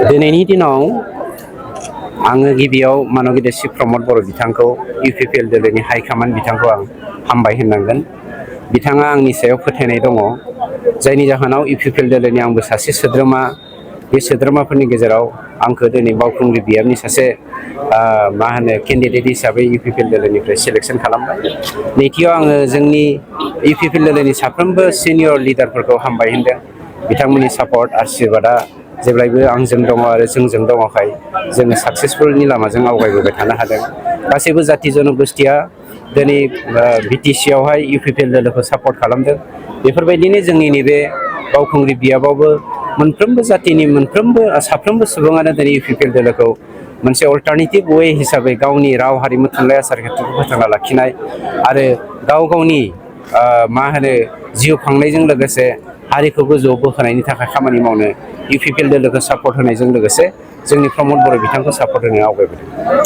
दिनैनि दिनाव आङो गिबियाव मानगिरि शिव प्रमद बर' बिथांखौ इउपिपिएल दोलोनि हाइकमान्ड बिथांखौ आं हामबाय होननांगोन। बिथाङा आंनि सायाव फोथायनाय दङ, जायनि जाहोनाव इउपिपिएल दोलोनि आंबो सासे सोद्रोमा। बे सोद्रोमाफोरनि गेजेराव आंखौ दिनै बावखुंग्रि बियाबनि सासे केन्डिडेट हिसाबै इउपिपिएल दोलोनिफ्राय सिलेक्सन खालामबाय। नैथियाव आङो जोंनि इउपिपिएल दोलोनि साफ्रोमबो सिनियर लिडारफोरखौ हामबाय होनदों। बिथांमोननि सापर्ट आशीर्बादा जेब्लायबो आंजों दङ आरो जोंजों दङखाय जोङो साक्सेसफुलनि लामाजों आवगायबोबाय थानो हादों। गासैबो जाथि जनगोष्ठिया दिनै बिटिसि आवहाय इउपिपिएल दोलोखौ सापर्ट खालामदों। बेफोरबायदिनो जोंनि नैबे बावखुंग्रि बियाबावबो मोनफ्रोमबो जातिनि साफ्रोमबो सुबुङानो दिनै इउपिपिएल दोलोखौ मोनसे अल्टारनेटिभ वे हिसाबै गावनि राव हारिमु थुनलाइ आसार खान्थिखौ फोथांना लाखिनाय आरो गावनि जिउ खांनायजों लोगोसे हारिखौ गोजौआव बोखोनायनि थाखाय खामानि मावनो इउपिपिएल दोलोखौ सापर्ट होनायजों लोगोसे जोंनि प्रमद बर' बिथांखौ सापर्ट होनो आवगायबोदों।